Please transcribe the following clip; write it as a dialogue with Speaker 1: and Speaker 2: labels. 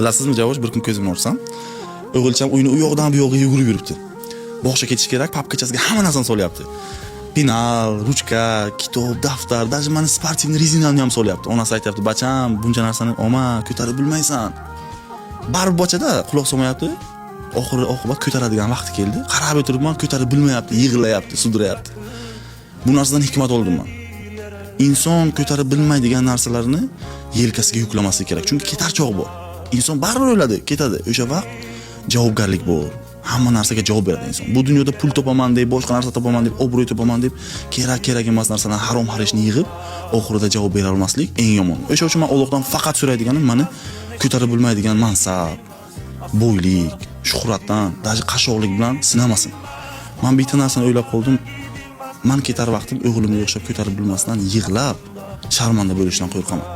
Speaker 1: Bilasizmi, Javosh, bir kun ko'zimni ochsam, o'g'ilcham uyni u yoqdan bu yoqqa yugurib yuribdi. Bog'cha ketish kerak, papkachasiga hamma narsani solyapti. Penal, ruchka, kitob, daftar, даже mani спортивный rezinamni ham solyapti. Onasi aytyapti: "Bacham, buncha narsani olma, ko'tarib bilmaysan." Baribir bochada quloq solmayapti. Oxiri oqibat ko'taradigan vaqti keldi. Qarab o'tiribman, ko'tarib bilmayapti, yig'layapti, sudrayapti. Bu narsadan hikmat oldim man. Inson ko'tarib bilmaydigan narsalarni yelkasiga yuklamasligi kerak. Chunki ketar chog' bor. Inson baribir o'ladi, ketadi. O'sha vaqt javobgarlik bor. Hamma narsaga javob beradi inson. Bu dunyoda pul topaman deb, boshqa narsa topaman deb, obro'y topaman deb, kerak kerak emas narsalarni, harom harishni yig'ib, oxirida javob bera olmaslik eng yomon. O'sha uchun men Allohdan faqat so'raydiganim, mani ko'tarib bilmaydigan mansab, boylik, shuhratdan, даже qashshoqlik bilan sinamasin. Man bitta narsani o'ylab qoldim. Man ketar vaqtim o'g'limga o'xshab ko'tarib bilmasdan yig'lab sharmanda bo'lishdan qo'rqaman.